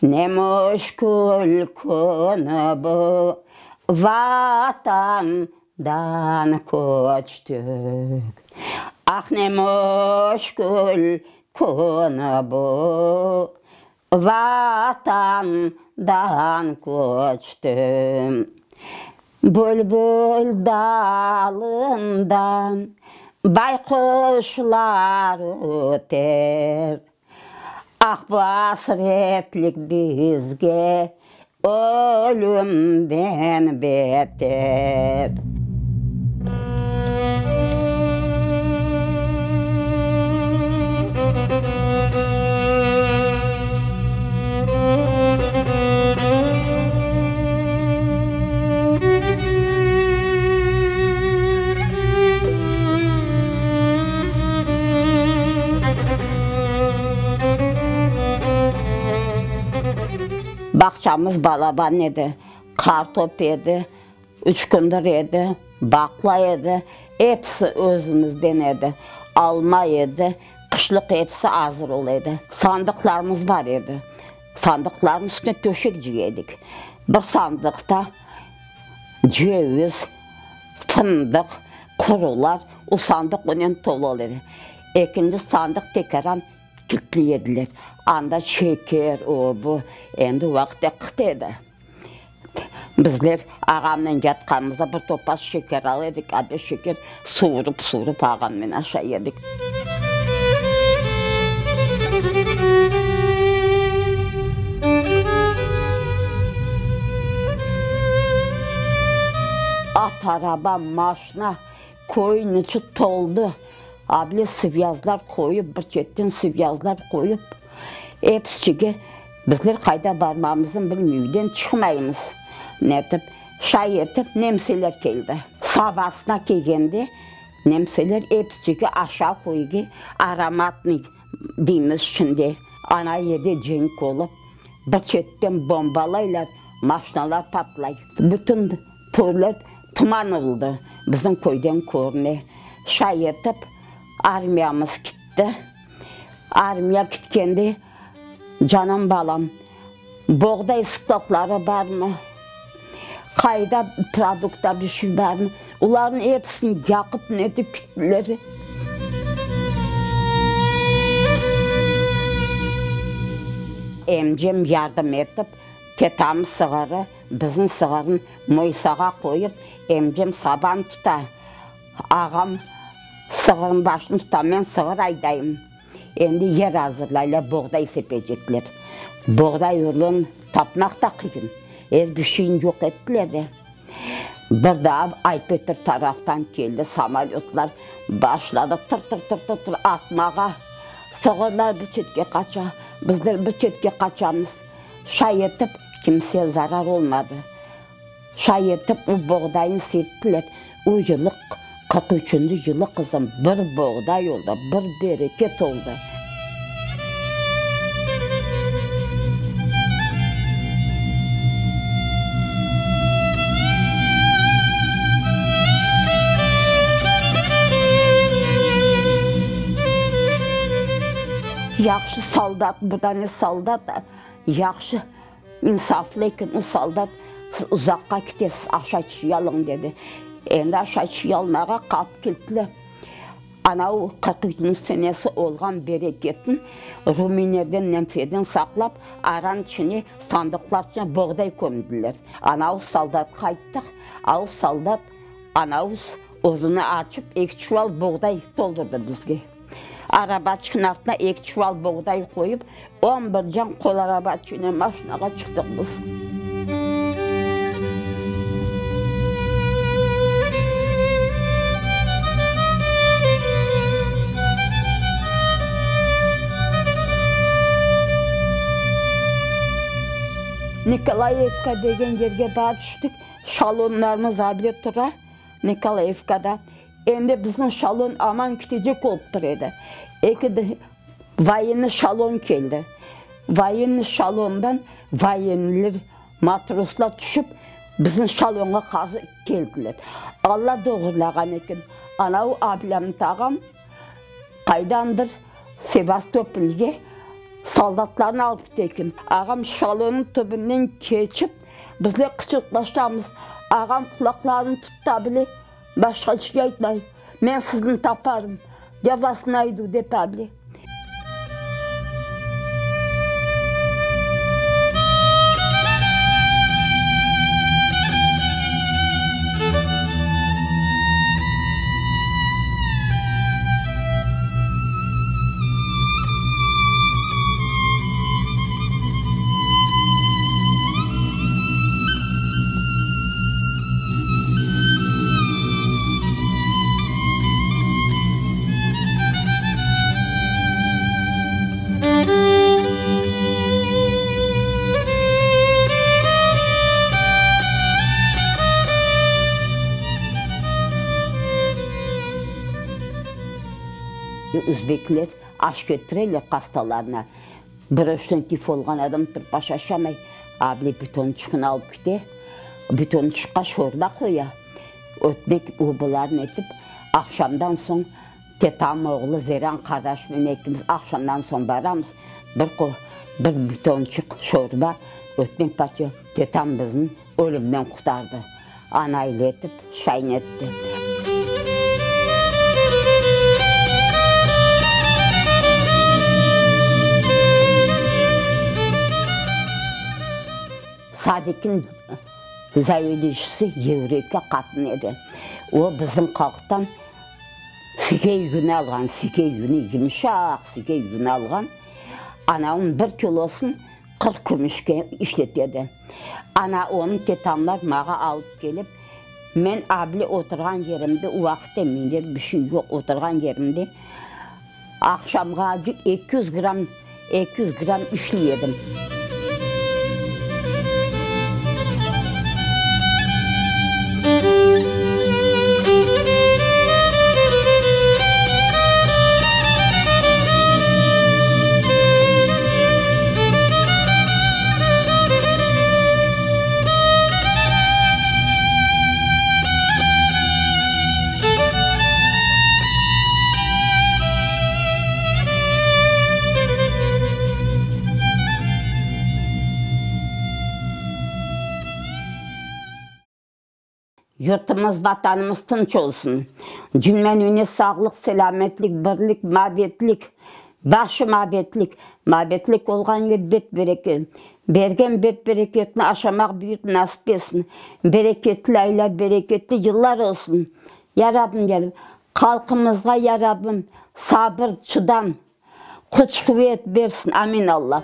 Ne müşkül künü bu, Vatandan köçtik. Ah, ne müşkül künü bu, Vatandan köçtim. Bülbül dalından bayquşlar öter, Ah, bu asretlik bizge ölümden beter. Bağçamız balaban edi, qartop edi, üçkündir edi, baqla edi, episi özümizden edi, alma edi, qışlıq episi azır ola edi. Sandıqlarımız bar edi, sandıqlarnıñ üstüne töşek cıya edik. Bir sandıqta ceviz, fındıq, qurular, o sandıq onen tolu ola edi. Ekinci sandıq tekaran kiltli ediler, anda şeker, o, bu, endi o vaqıtta qıt edi. Bizler ağamnen yatqanımızda bir topaç şeker ala edik, abe şeker suvurıp-suvurıp ağamnen aşay edik. At araba, maşna köyniñ içi toldı. Able sıvyazlar qoyıp, bir çetten sıvyazlar qoyıp, epsige bizler qayda barmamıznı bilmey, üyden çıqmaymız. Netip, şay etip nemseler keldi. Sabasına kelgende nemseler epsige aşağı köyge Aromatnıy deymiz şimdi, ana yerde cenk olıp, bir çetten bombalaylar, maşnalar patlay. Bütün köyler tuman oldı, bizim köyden körüne. Şay etip armiyamız kitti. Armiya kitkende, canım balam, boğday skladları barmı, qayda produkta bir şey barmı, olarnıñ episini yaqıp netip kittiler. Emcem yardım etip, tetam sığırı, bizim sığırnı moysağa qoyıp, emcem saban tuta. Ağam sığırnıñ başını tuta, men sığır aydayım. Endi yer azırlaylar, boğday sepecekler. Boğday urluğını tapmaq da qıyın. Er bir şeyni yoq ettiler de. Bir daa Ay-Petr taraftan keldi samolötlar, başladı tır-tır-tır-tır-tır atmağa. Sığırlar bir çetke qaça, bizler bir çetke qaçamız. Şay etip, kimseye zarar olmadı. Şay etip, o boğdayını septiler. O yılı, 43 üçünci yılı, qızım, bir boğday oldı, bir bereket oldı. Yahşı soldat, bir dane soldat, yahşı. İnsaflı eken o soldat, siz uzaqqa ketesiz, aşayt alıñ, dedi. Endi aşayt almağa qapı kilitli. Ana o 43 senesi olğan bereketni ruminerden, nemseden saqlap, aran içine, sandıqlar içine boğday kömdiler. Ana o soldatqa ayttıq, a o soldat ana o özüni açıp eki çuval boğday toldurdı bizge. Arabaçıqnıñ artına eki çuval boğday qoyıp, on bir can qol arabaçıqnen maşinağa çıqtıq biz. Nikolayevka degen yerge barıp tüştik, şalonlarımız able tura Nikolayevkada. Endi bizim şalon aman ketecek olıp tur edi. Eki voyennıy şalon keldi. Voyennıy şalondan voyennıler, matroslar tüşip, bizim şalonğa qarşı keldiler. Alla doğurlağan eken, anavı Ablâmit ağam qaydandır Sevastopolge. Soldatlarnı alıp kete eken. Ağam şalonıñ tübünden keçip, bizler qıçırıqlaşamız. Ağam qulaqlarını tuta bile, başqa iç şey aytmay. Men sizni taparım, ya vas naydu, dep bile. Özbekler aş ketireler hastalarına. Bırıştan tif olğan adam turıp aş aşamay. Able bitonçıqnı alıp kete, bitonçıqqa şorba qoya. Ötmek o bularnı etip, aqşamdan soñ tetam oğlu Zeren qardaşımnen ekimiz aqşamdan soñ baramız, bir bir bitonçıq şorba, ötmek parça tetam bizni ölümden qurtardı. Ana ile etip, şayn etti. Sadiqniñ zavediyşisi yevreyka qatın edi. O, bizim halqtan sigey yünü alğan, sigey yünü, yımşaq sigey yünü alğan. Anavnıñ bir kilosını 40 kümüşke işletedi. Ana, onı tetamlar mağa alıp kelip, men able oturğan yerimde, o vaqıtta minder bir şey yoq, oturğan yerimde aqşamğa acı 200 gramm, 200 gramm işley edim. Yurtumız, Vatanımız tınç olsun. Cümlenüne sağlıq, selâmetlik, birlik, mabetlik, başı mabetlik, mabetlik olğan yer bet-bereket. Bergen bet-bereketni aşamaq büyük nasip etsin. Bereketli aylar, bereketli yıllar olsun. Ya Rabbim, ya Rabbim, halqımızğa, ya Rabbim, sabır, çıdam, küç-quvet bersin. Amin, Alla.